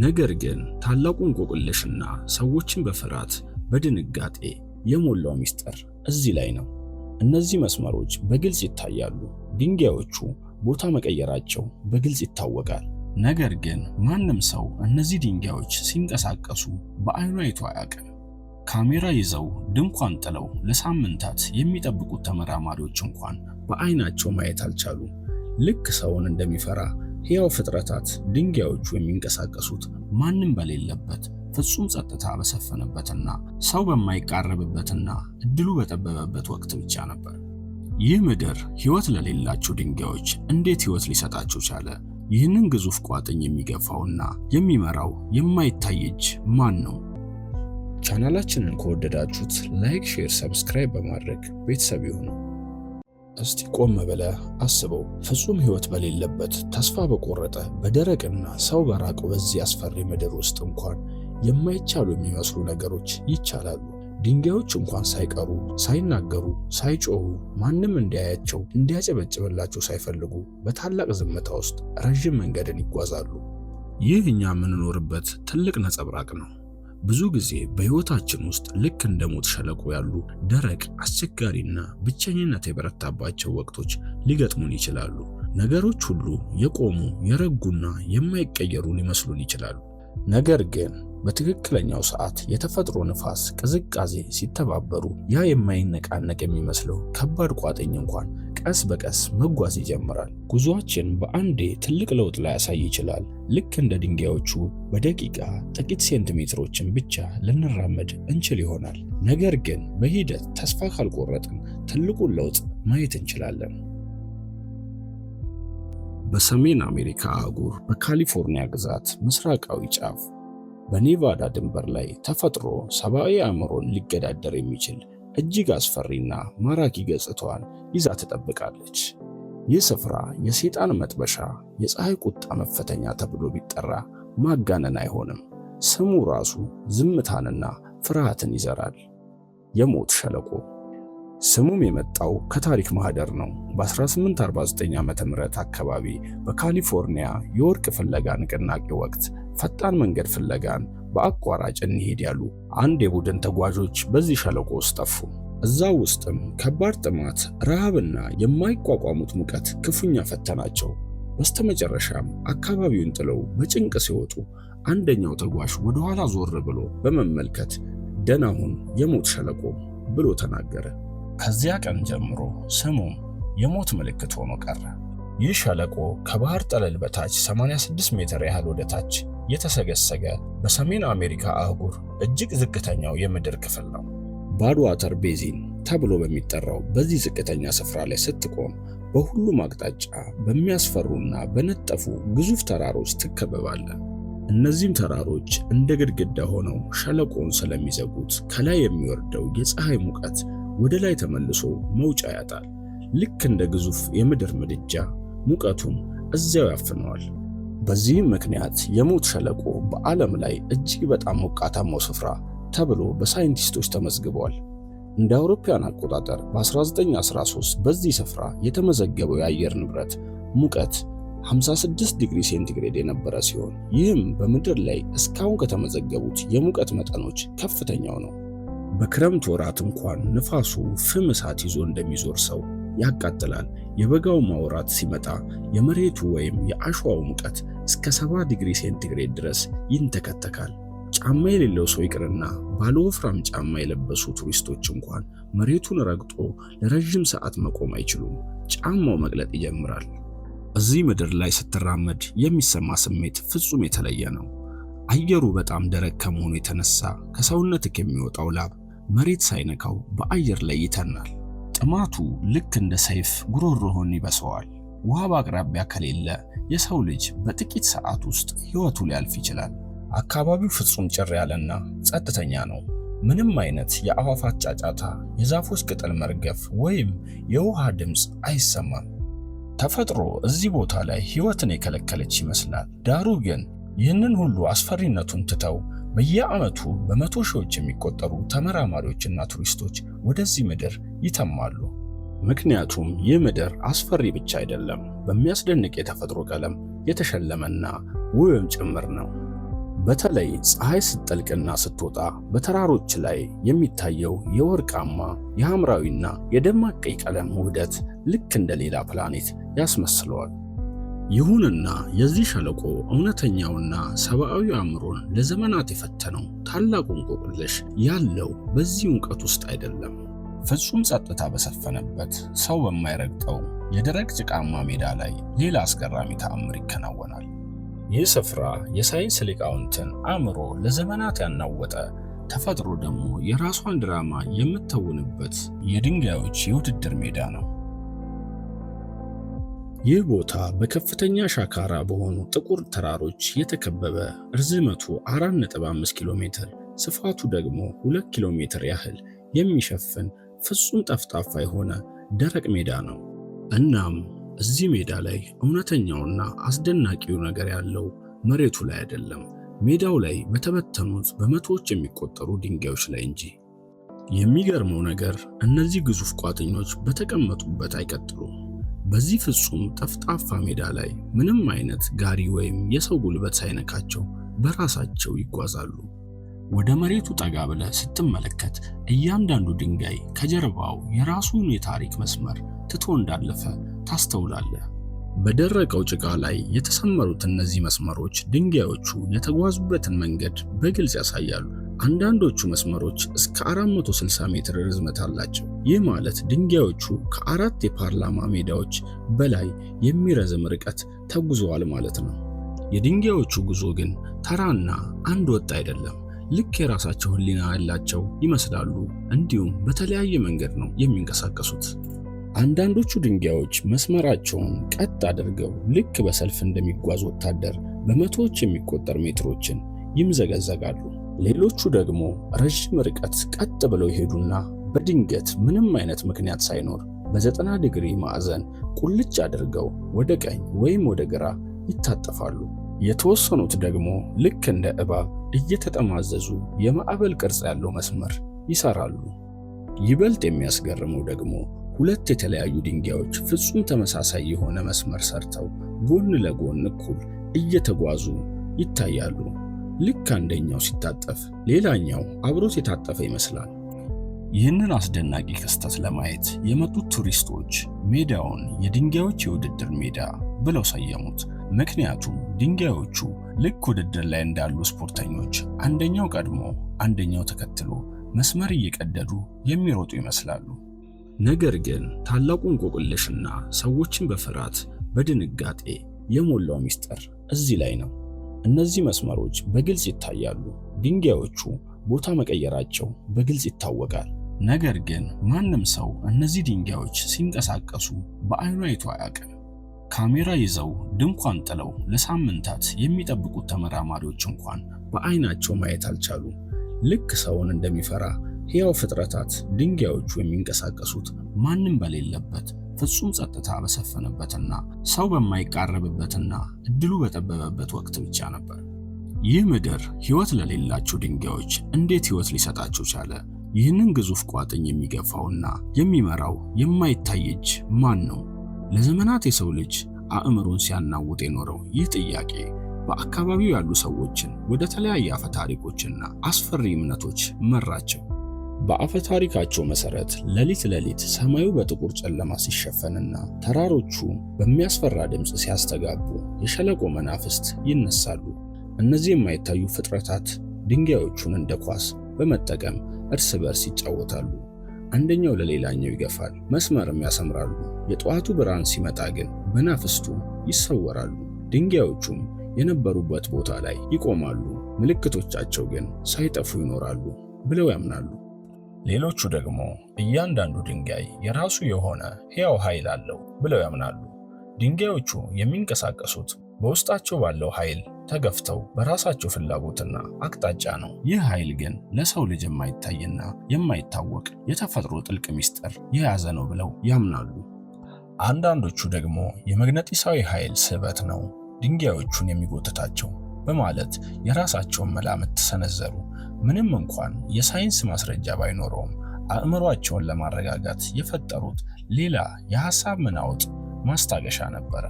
ነገር ግን ታላቁ እንቆቅልሽና ሰዎችን በፍርሃት በድንጋጤ የሞላው ሚስጥር እዚህ ላይ ነው። እነዚህ መስመሮች በግልጽ ይታያሉ። ድንጋዮቹ ቦታ መቀየራቸው በግልጽ ይታወቃል። ነገር ግን ማንም ሰው እነዚህ ድንጋዮች ሲንቀሳቀሱ በአይኑ አይቶ አያውቅም። ካሜራ ይዘው ድንኳን ጥለው ለሳምንታት የሚጠብቁት ተመራማሪዎች እንኳን በአይናቸው ማየት አልቻሉም። ልክ ሰውን እንደሚፈራ ሕያው ፍጥረታት ድንጋዮቹ የሚንቀሳቀሱት ማንም በሌለበት፣ ፍጹም ጸጥታ በሰፈነበትና ሰው በማይቃረብበትና እድሉ በጠበበበት ወቅት ብቻ ነበር። ይህ ምድር ሕይወት ለሌላቸው ድንጋዮች እንዴት ሕይወት ሊሰጣቸው ቻለ? ይህንን ግዙፍ ቋጥኝ የሚገፋውና የሚመራው የማይታይ እጅ ማን ነው? ቻናላችንን ከወደዳችሁት like፣ share፣ subscribe በማድረግ ቤተሰብ ይሁኑ። እስቲ ቆም ብለህ አስበው። ፍጹም ሕይወት በሌለበት፣ ተስፋ በቆረጠ፣ በደረቅና ሰው በራቀው በዚህ አስፈሪ ምድር ውስጥ እንኳን የማይቻሉ የሚመስሉ ነገሮች ይቻላሉ። ድንጋዮች እንኳን ሳይቀሩ፣ ሳይናገሩ፣ ሳይጮሁ፣ ማንም እንዲያያቸው እንዲያጨበጭብላቸው ሳይፈልጉ በታላቅ ዝምታ ውስጥ ረዥም መንገድን ይጓዛሉ። ይህ እኛ የምንኖርበት ትልቅ ነጸብራቅ ነው። ብዙ ጊዜ በሕይወታችን ውስጥ ልክ እንደ ሞት ሸለቆ ያሉ ደረቅ፣ አስቸጋሪና ብቸኝነት የበረታባቸው ወቅቶች ሊገጥሙን ይችላሉ። ነገሮች ሁሉ የቆሙ፣ የረጉና የማይቀየሩ ሊመስሉን ይችላሉ። ነገር ግን በትክክለኛው ሰዓት የተፈጥሮ ንፋስ፣ ቅዝቃዜ ሲተባበሩ ያ የማይነቃነቅ የሚመስለው ከባድ ቋጥኝ እንኳን ቀስ በቀስ መጓዝ ይጀምራል። ጉዟችን በአንዴ ትልቅ ለውጥ ላያሳይ ይችላል። ልክ እንደ ድንጋዮቹ በደቂቃ ጥቂት ሴንቲሜትሮችን ብቻ ልንራመድ እንችል ይሆናል። ነገር ግን በሂደት ተስፋ ካልቆረጥን ትልቁን ለውጥ ማየት እንችላለን። በሰሜን አሜሪካ አህጉር በካሊፎርኒያ ግዛት ምስራቃዊ ጫፍ በኔቫዳ ድንበር ላይ ተፈጥሮ ሰብአዊ አእምሮን ሊገዳደር የሚችል እጅግ አስፈሪና ማራኪ ገጽታዋን ይዛ ትጠብቃለች። ይህ ስፍራ የሰይጣን መጥበሻ፣ የፀሐይ ቁጣ መፈተኛ ተብሎ ቢጠራ ማጋነን አይሆንም። ስሙ ራሱ ዝምታንና ፍርሃትን ይዘራል። የሞት ሸለቆ። ስሙም የመጣው ከታሪክ ማህደር ነው። በ1849 ዓ.ም አካባቢ በካሊፎርኒያ የወርቅ ፍለጋ ንቅናቄ ወቅት ፈጣን መንገድ ፍለጋን በአቋራጭ እንሄድ ያሉ አንድ የቡድን ተጓዦች በዚህ ሸለቆ ውስጥ ጠፉ። እዛው ውስጥም ከባድ ጥማት፣ ረሃብና የማይቋቋሙት ሙቀት ክፉኛ ፈተናቸው። በስተመጨረሻም አካባቢውን ጥለው በጭንቅ ሲወጡ አንደኛው ተጓዥ ወደ ኋላ ዞር ብሎ በመመልከት "ደህና ሁን የሞት ሸለቆ" ብሎ ተናገረ። ከዚያ ቀን ጀምሮ ስሙም የሞት ምልክት ሆኖ ቀረ። ይህ ሸለቆ ከባህር ጠለል በታች 86 ሜትር ያህል ወደ ታች የተሰገሰገ በሰሜን አሜሪካ አህጉር እጅግ ዝቅተኛው የምድር ክፍል ነው። Badwater Basin ተብሎ በሚጠራው በዚህ ዝቅተኛ ስፍራ ላይ ስትቆም በሁሉም አቅጣጫ በሚያስፈሩና በነጠፉ ግዙፍ ተራሮች ትከበባለህ። እነዚህም ተራሮች እንደ ግድግዳ ሆነው ሸለቆውን ስለሚዘጉት ከላይ የሚወርደው የፀሐይ ሙቀት ወደ ላይ ተመልሶ መውጫ ያጣል። ልክ እንደ ግዙፍ የምድር ምድጃ ሙቀቱን እዚያው ያፍነዋል። በዚህም ምክንያት የሞት ሸለቆ በዓለም ላይ እጅግ በጣም ሞቃታማው ስፍራ ተብሎ በሳይንቲስቶች ተመዝግቧል። እንደ አውሮፓውያን አቆጣጠር በ1913 በዚህ ስፍራ የተመዘገበው የአየር ንብረት ሙቀት 56 ዲግሪ ሴንቲግሬድ የነበረ ሲሆን ይህም በምድር ላይ እስካሁን ከተመዘገቡት የሙቀት መጠኖች ከፍተኛው ነው። በክረምት ወራት እንኳን ንፋሱ ፍም እሳት ይዞ እንደሚዞር ሰው ያቃጥላል። የበጋው ወራት ሲመጣ የመሬቱ ወይም የአሸዋው ሙቀት እስከ 70 ዲግሪ ሴንቲግሬድ ድረስ ይንተከተካል። ጫማ የሌለው ሰው ይቅርና ባለወፍራም ጫማ የለበሱ ቱሪስቶች እንኳን መሬቱን ረግጦ ለረዥም ሰዓት መቆም አይችሉም። ጫማው መቅለጥ ይጀምራል። እዚህ ምድር ላይ ስትራመድ የሚሰማ ስሜት ፍጹም የተለየ ነው። አየሩ በጣም ደረቅ ከመሆኑ የተነሳ ከሰውነትህ የሚወጣው ላብ መሬት ሳይነካው በአየር ላይ ይተናል። ጥማቱ ልክ እንደ ሰይፍ ጉሮሮህን ይበሰዋል። ውሃ በአቅራቢያ ከሌለ የሰው ልጅ በጥቂት ሰዓት ውስጥ ሕይወቱ ሊያልፍ ይችላል። አካባቢው ፍጹም ጭር ያለና ጸጥተኛ ነው። ምንም አይነት የአዕዋፋት ጫጫታ፣ የዛፎች ቅጠል መርገፍ ወይም የውሃ ድምፅ አይሰማም። ተፈጥሮ እዚህ ቦታ ላይ ሕይወትን የከለከለች ይመስላል። ዳሩ ግን ይህንን ሁሉ አስፈሪነቱን ትተው በየዓመቱ በመቶ ሺዎች የሚቆጠሩ ተመራማሪዎችና ቱሪስቶች ወደዚህ ምድር ይተማሉ። ምክንያቱም ይህ ምድር አስፈሪ ብቻ አይደለም፣ በሚያስደንቅ የተፈጥሮ ቀለም የተሸለመና ውብም ጭምር ነው። በተለይ ፀሐይ ስትጠልቅና ስትወጣ በተራሮች ላይ የሚታየው የወርቃማ፣ የሐምራዊና የደማቅ ቀይ ቀለም ውህደት ልክ እንደ ሌላ ፕላኔት ያስመስለዋል። ይሁንና የዚህ ሸለቆ እውነተኛውና ሰብአዊ አእምሮን ለዘመናት የፈተነው ታላቁ እንቆቅልሽ ያለው በዚህ ሙቀት ውስጥ አይደለም። ፍጹም ጸጥታ በሰፈነበት፣ ሰው በማይረግጠው የደረቅ ጭቃማ ሜዳ ላይ ሌላ አስገራሚ ተአምር ይከናወናል። ይህ ስፍራ የሳይንስ ሊቃውንትን አእምሮ ለዘመናት ያናወጠ፣ ተፈጥሮ ደግሞ የራሷን ድራማ የምትተውንበት የድንጋዮች የውድድር ሜዳ ነው። ይህ ቦታ በከፍተኛ ሻካራ በሆኑ ጥቁር ተራሮች የተከበበ፣ ርዝመቱ 4.5 ኪሎ ሜትር፣ ስፋቱ ደግሞ 2 ኪሎ ሜትር ያህል የሚሸፍን ፍጹም ጠፍጣፋ የሆነ ደረቅ ሜዳ ነው። እናም እዚህ ሜዳ ላይ እውነተኛውና አስደናቂው ነገር ያለው መሬቱ ላይ አይደለም፣ ሜዳው ላይ በተበተኑት በመቶዎች የሚቆጠሩ ድንጋዮች ላይ እንጂ። የሚገርመው ነገር እነዚህ ግዙፍ ቋጥኞች በተቀመጡበት አይቀጥሉም። በዚህ ፍጹም ጠፍጣፋ ሜዳ ላይ ምንም አይነት ጋሪ ወይም የሰው ጉልበት ሳይነካቸው በራሳቸው ይጓዛሉ። ወደ መሬቱ ጠጋ ብለህ ስትመለከት እያንዳንዱ ድንጋይ ከጀርባው የራሱን የታሪክ መስመር ትቶ እንዳለፈ ታስተውላለህ። በደረቀው ጭቃ ላይ የተሰመሩት እነዚህ መስመሮች ድንጋዮቹ የተጓዙበትን መንገድ በግልጽ ያሳያሉ። አንዳንዶቹ መስመሮች እስከ 460 ሜትር ርዝመት አላቸው። ይህ ማለት ድንጋዮቹ ከአራት የፓርላማ ሜዳዎች በላይ የሚረዝም ርቀት ተጉዘዋል ማለት ነው። የድንጋዮቹ ጉዞ ግን ተራና አንድ ወጥ አይደለም። ልክ የራሳቸው ሕሊና ያላቸው ይመስላሉ። እንዲሁም በተለያየ መንገድ ነው የሚንቀሳቀሱት። አንዳንዶቹ ድንጋዮች መስመራቸውን ቀጥ አድርገው ልክ በሰልፍ እንደሚጓዝ ወታደር በመቶዎች የሚቆጠር ሜትሮችን ይምዘገዘጋሉ። ሌሎቹ ደግሞ ረዥም ርቀት ቀጥ ብለው ይሄዱና በድንገት ምንም አይነት ምክንያት ሳይኖር በ90 ዲግሪ ማዕዘን ቁልጭ አድርገው ወደ ቀኝ ወይም ወደ ግራ ይታጠፋሉ። የተወሰኑት ደግሞ ልክ እንደ እባብ እየተጠማዘዙ የማዕበል ቅርጽ ያለው መስመር ይሰራሉ። ይበልጥ የሚያስገርመው ደግሞ ሁለት የተለያዩ ድንጋዮች ፍጹም ተመሳሳይ የሆነ መስመር ሰርተው ጎን ለጎን እኩል እየተጓዙ ይታያሉ። ልክ አንደኛው ሲታጠፍ ሌላኛው አብሮት የታጠፈ ይመስላል። ይህንን አስደናቂ ክስተት ለማየት የመጡት ቱሪስቶች ሜዳውን የድንጋዮች የውድድር ሜዳ ብለው ሰየሙት። ምክንያቱም ድንጋዮቹ ልክ ውድድር ላይ እንዳሉ ስፖርተኞች አንደኛው ቀድሞ አንደኛው ተከትሎ መስመር እየቀደዱ የሚሮጡ ይመስላሉ። ነገር ግን ታላቁ እንቆቅልሽና ሰዎችን በፍርሃት በድንጋጤ የሞላው ሚስጥር እዚህ ላይ ነው። እነዚህ መስመሮች በግልጽ ይታያሉ። ድንጋዮቹ ቦታ መቀየራቸው በግልጽ ይታወቃል። ነገር ግን ማንም ሰው እነዚህ ድንጋዮች ሲንቀሳቀሱ በአይኑ አይቶ አያውቅም። ካሜራ ይዘው ድንኳን ጥለው ለሳምንታት የሚጠብቁት ተመራማሪዎች እንኳን በአይናቸው ማየት አልቻሉም። ልክ ሰውን እንደሚፈራ ሕያው ፍጥረታት ድንጋዮቹ የሚንቀሳቀሱት ማንም በሌለበት፣ ፍጹም ጸጥታ በሰፈነበትና ሰው በማይቃረብበትና እድሉ በጠበበበት ወቅት ብቻ ነበር። ይህ ምድር ሕይወት ለሌላቸው ድንጋዮች እንዴት ሕይወት ሊሰጣቸው ቻለ? ይህንን ግዙፍ ቋጥኝ የሚገፋውና የሚመራው የማይታይ እጅ ማን ነው? ለዘመናት የሰው ልጅ አእምሮን ሲያናውጥ የኖረው ይህ ጥያቄ በአካባቢው ያሉ ሰዎችን ወደ ተለያየ አፈታሪኮችና አስፈሪ እምነቶች መራቸው። በአፈ ታሪካቸው መሰረት ሌሊት ሌሊት ሰማዩ በጥቁር ጨለማ ሲሸፈንና ተራሮቹ በሚያስፈራ ድምፅ ሲያስተጋቡ የሸለቆ መናፍስት ይነሳሉ። እነዚህ የማይታዩ ፍጥረታት ድንጋዮቹን እንደ ኳስ በመጠቀም እርስ በርስ ይጫወታሉ። አንደኛው ለሌላኛው ይገፋል፣ መስመርም ያሰምራሉ። የጠዋቱ ብርሃን ሲመጣ ግን መናፍስቱ ይሰወራሉ። ድንጋዮቹም የነበሩበት ቦታ ላይ ይቆማሉ፣ ምልክቶቻቸው ግን ሳይጠፉ ይኖራሉ ብለው ያምናሉ። ሌሎቹ ደግሞ እያንዳንዱ ድንጋይ የራሱ የሆነ ሕያው ኃይል አለው ብለው ያምናሉ። ድንጋዮቹ የሚንቀሳቀሱት በውስጣቸው ባለው ኃይል ተገፍተው በራሳቸው ፍላጎትና አቅጣጫ ነው። ይህ ኃይል ግን ለሰው ልጅ የማይታይና የማይታወቅ የተፈጥሮ ጥልቅ ምስጢር የያዘ ነው ብለው ያምናሉ። አንዳንዶቹ ደግሞ የመግነጢሳዊ ኃይል ስበት ነው ድንጋዮቹን የሚጎትታቸው በማለት የራሳቸውን መላምት ሰነዘሩ። ምንም እንኳን የሳይንስ ማስረጃ ባይኖረውም አእምሯቸውን ለማረጋጋት የፈጠሩት ሌላ የሐሳብ መናወጥ ማስታገሻ ነበረ።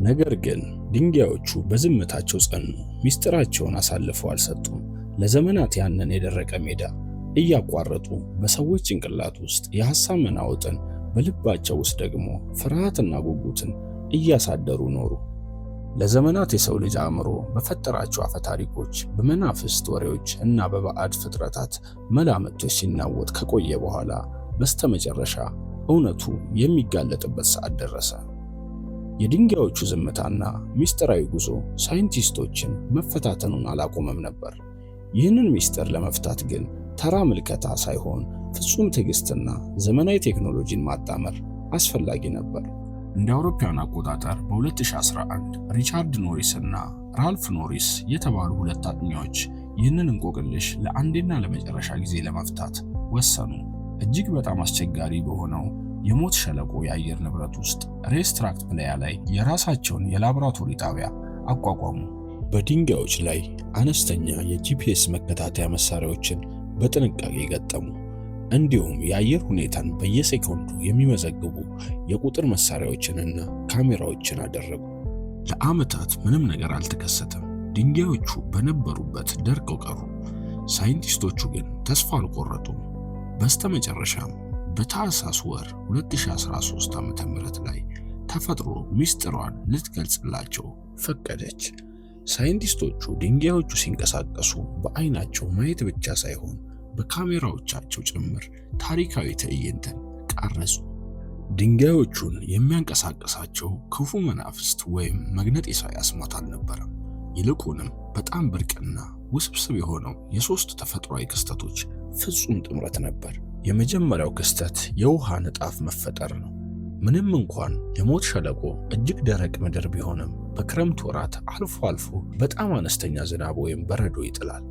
ነገር ግን ድንጋዮቹ በዝምታቸው ጸኑ፣ ምስጢራቸውን አሳልፈው አልሰጡም። ለዘመናት ያንን የደረቀ ሜዳ እያቋረጡ በሰዎች ጭንቅላት ውስጥ የሐሳብ መናወጥን፣ በልባቸው ውስጥ ደግሞ ፍርሃትና ጉጉትን እያሳደሩ ኖሩ። ለዘመናት የሰው ልጅ አእምሮ በፈጠራቸው አፈታሪኮች፣ በመናፍስት ወሬዎች እና በባዕድ ፍጥረታት መላምቶች ሲናወጥ ከቆየ በኋላ በስተመጨረሻ እውነቱ የሚጋለጥበት ሰዓት ደረሰ። የድንጋዮቹ ዝምታና ምስጢራዊ ጉዞ ሳይንቲስቶችን መፈታተኑን አላቆመም ነበር። ይህንን ምስጢር ለመፍታት ግን ተራ ምልከታ ሳይሆን ፍጹም ትዕግስትና ዘመናዊ ቴክኖሎጂን ማጣመር አስፈላጊ ነበር። እንደ አውሮፓውያን አቆጣጠር በ2011 ሪቻርድ ኖሪስ እና ራልፍ ኖሪስ የተባሉ ሁለት አጥኚዎች ይህንን እንቆቅልሽ ለአንዴና ለመጨረሻ ጊዜ ለመፍታት ወሰኑ። እጅግ በጣም አስቸጋሪ በሆነው የሞት ሸለቆ የአየር ንብረት ውስጥ ሬስትራክት ፕላያ ላይ የራሳቸውን የላቦራቶሪ ጣቢያ አቋቋሙ። በድንጋዮች ላይ አነስተኛ የ GPS መከታተያ መሳሪያዎችን በጥንቃቄ ገጠሙ። እንዲሁም የአየር ሁኔታን በየሴኮንዱ የሚመዘግቡ የቁጥር መሳሪያዎችንና ካሜራዎችን አደረጉ። ለዓመታት ምንም ነገር አልተከሰተም። ድንጋዮቹ በነበሩበት ደርቀው ቀሩ። ሳይንቲስቶቹ ግን ተስፋ አልቆረጡም። በስተመጨረሻም በታህሳስ ወር 2013 ዓ.ም ላይ ተፈጥሮ ሚስጥሯን ልትገልጽላቸው ፈቀደች። ሳይንቲስቶቹ ድንጋዮቹ ሲንቀሳቀሱ በአይናቸው ማየት ብቻ ሳይሆን በካሜራዎቻቸው ጭምር ታሪካዊ ትዕይንትን ቀረጹ። ድንጋዮቹን የሚያንቀሳቅሳቸው ክፉ መናፍስት ወይም መግነጢሳዊ አስማት አልነበረም። ይልቁንም በጣም ብርቅና ውስብስብ የሆነው የሶስት ተፈጥሯዊ ክስተቶች ፍጹም ጥምረት ነበር። የመጀመሪያው ክስተት የውሃ ንጣፍ መፈጠር ነው። ምንም እንኳን የሞት ሸለቆ እጅግ ደረቅ ምድር ቢሆንም በክረምት ወራት አልፎ አልፎ በጣም አነስተኛ ዝናብ ወይም በረዶ ይጥላል።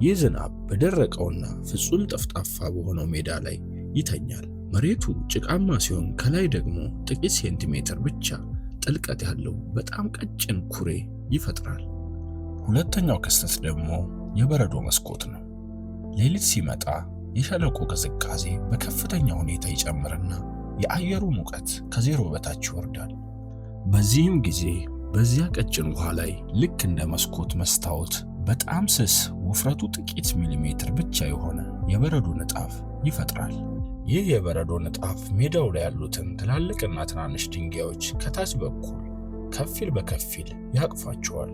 ይህ ዝናብ በደረቀውና ፍጹም ጠፍጣፋ በሆነው ሜዳ ላይ ይተኛል። መሬቱ ጭቃማ ሲሆን ከላይ ደግሞ ጥቂት ሴንቲሜትር ብቻ ጥልቀት ያለው በጣም ቀጭን ኩሬ ይፈጥራል። ሁለተኛው ክስተት ደግሞ የበረዶ መስኮት ነው። ሌሊት ሲመጣ የሸለቆ ቅዝቃዜ በከፍተኛ ሁኔታ ይጨምርና የአየሩ ሙቀት ከዜሮ በታች ይወርዳል። በዚህም ጊዜ በዚያ ቀጭን ውሃ ላይ ልክ እንደ መስኮት መስታወት በጣም ስስ፣ ውፍረቱ ጥቂት ሚሊሜትር ብቻ የሆነ የበረዶ ንጣፍ ይፈጥራል። ይህ የበረዶ ንጣፍ ሜዳው ላይ ያሉትን ትላልቅና ትናንሽ ድንጋዮች ከታች በኩል ከፊል በከፊል ያቅፋቸዋል።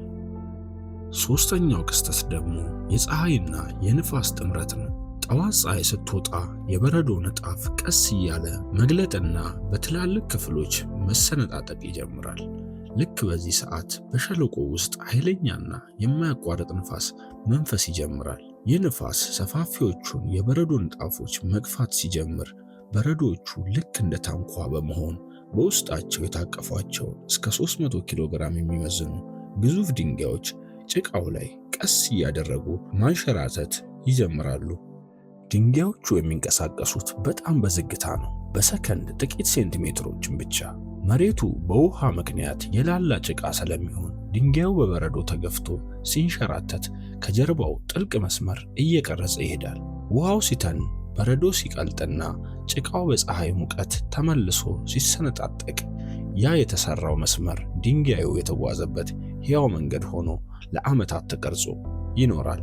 ሶስተኛው ክስተት ደግሞ የፀሐይና የንፋስ ጥምረት ነው። ጠዋት ፀሐይ ስትወጣ የበረዶ ንጣፍ ቀስ እያለ መግለጥና በትላልቅ ክፍሎች መሰነጣጠቅ ይጀምራል። ልክ በዚህ ሰዓት በሸለቆ ውስጥ ኃይለኛና የማያቋርጥ ንፋስ መንፈስ ይጀምራል። ይህ ንፋስ ሰፋፊዎቹን የበረዶ ንጣፎች መግፋት ሲጀምር በረዶዎቹ ልክ እንደ ታንኳ በመሆን በውስጣቸው የታቀፏቸውን እስከ 300 ኪሎ ግራም የሚመዝኑ ግዙፍ ድንጋዮች ጭቃው ላይ ቀስ እያደረጉ ማንሸራተት ይጀምራሉ። ድንጋዮቹ የሚንቀሳቀሱት በጣም በዝግታ ነው፣ በሰከንድ ጥቂት ሴንቲሜትሮችን ብቻ። መሬቱ በውሃ ምክንያት የላላ ጭቃ ስለሚሆን ድንጋዩ በበረዶ ተገፍቶ ሲንሸራተት ከጀርባው ጥልቅ መስመር እየቀረጸ ይሄዳል። ውሃው ሲተን፣ በረዶ ሲቀልጥና ጭቃው በፀሐይ ሙቀት ተመልሶ ሲሰነጣጠቅ ያ የተሰራው መስመር ድንጋዩ የተጓዘበት ሕያው መንገድ ሆኖ ለዓመታት ተቀርጾ ይኖራል።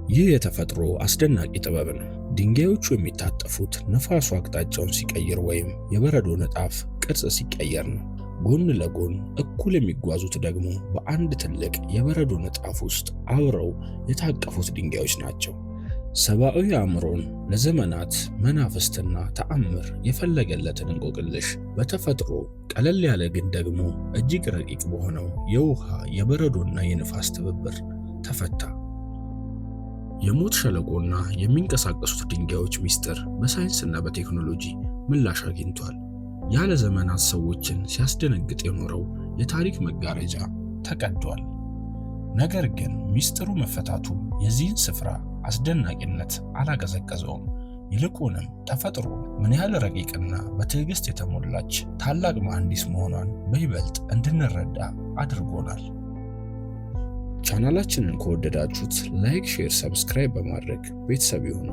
ይህ የተፈጥሮ አስደናቂ ጥበብ ነው። ድንጋዮቹ የሚታጠፉት ነፋሱ አቅጣጫውን ሲቀይር ወይም የበረዶ ንጣፍ ቅርጽ ሲቀየር ነው። ጎን ለጎን እኩል የሚጓዙት ደግሞ በአንድ ትልቅ የበረዶ ንጣፍ ውስጥ አብረው የታቀፉት ድንጋዮች ናቸው። ሰብአዊ አእምሮን ለዘመናት መናፍስትና ተአምር የፈለገለትን እንቆቅልሽ በተፈጥሮ ቀለል ያለ ግን ደግሞ እጅግ ረቂቅ በሆነው የውሃ፣ የበረዶና የንፋስ ትብብር ተፈታ። የሞት ሸለቆና የሚንቀሳቀሱት ድንጋዮች ሚስጥር በሳይንስና በቴክኖሎጂ ምላሽ አግኝቷል። ያለ ዘመናት ሰዎችን ሲያስደነግጥ የኖረው የታሪክ መጋረጃ ተቀዷል። ነገር ግን ሚስጥሩ መፈታቱ የዚህን ስፍራ አስደናቂነት አላቀዘቀዘውም። ይልቁንም ተፈጥሮ ምን ያህል ረቂቅና በትዕግስት የተሞላች ታላቅ መሐንዲስ መሆኗን በይበልጥ እንድንረዳ አድርጎናል። ቻናላችንን ከወደዳችሁት like፣ share፣ subscribe በማድረግ ቤተሰብ ይሁኑ።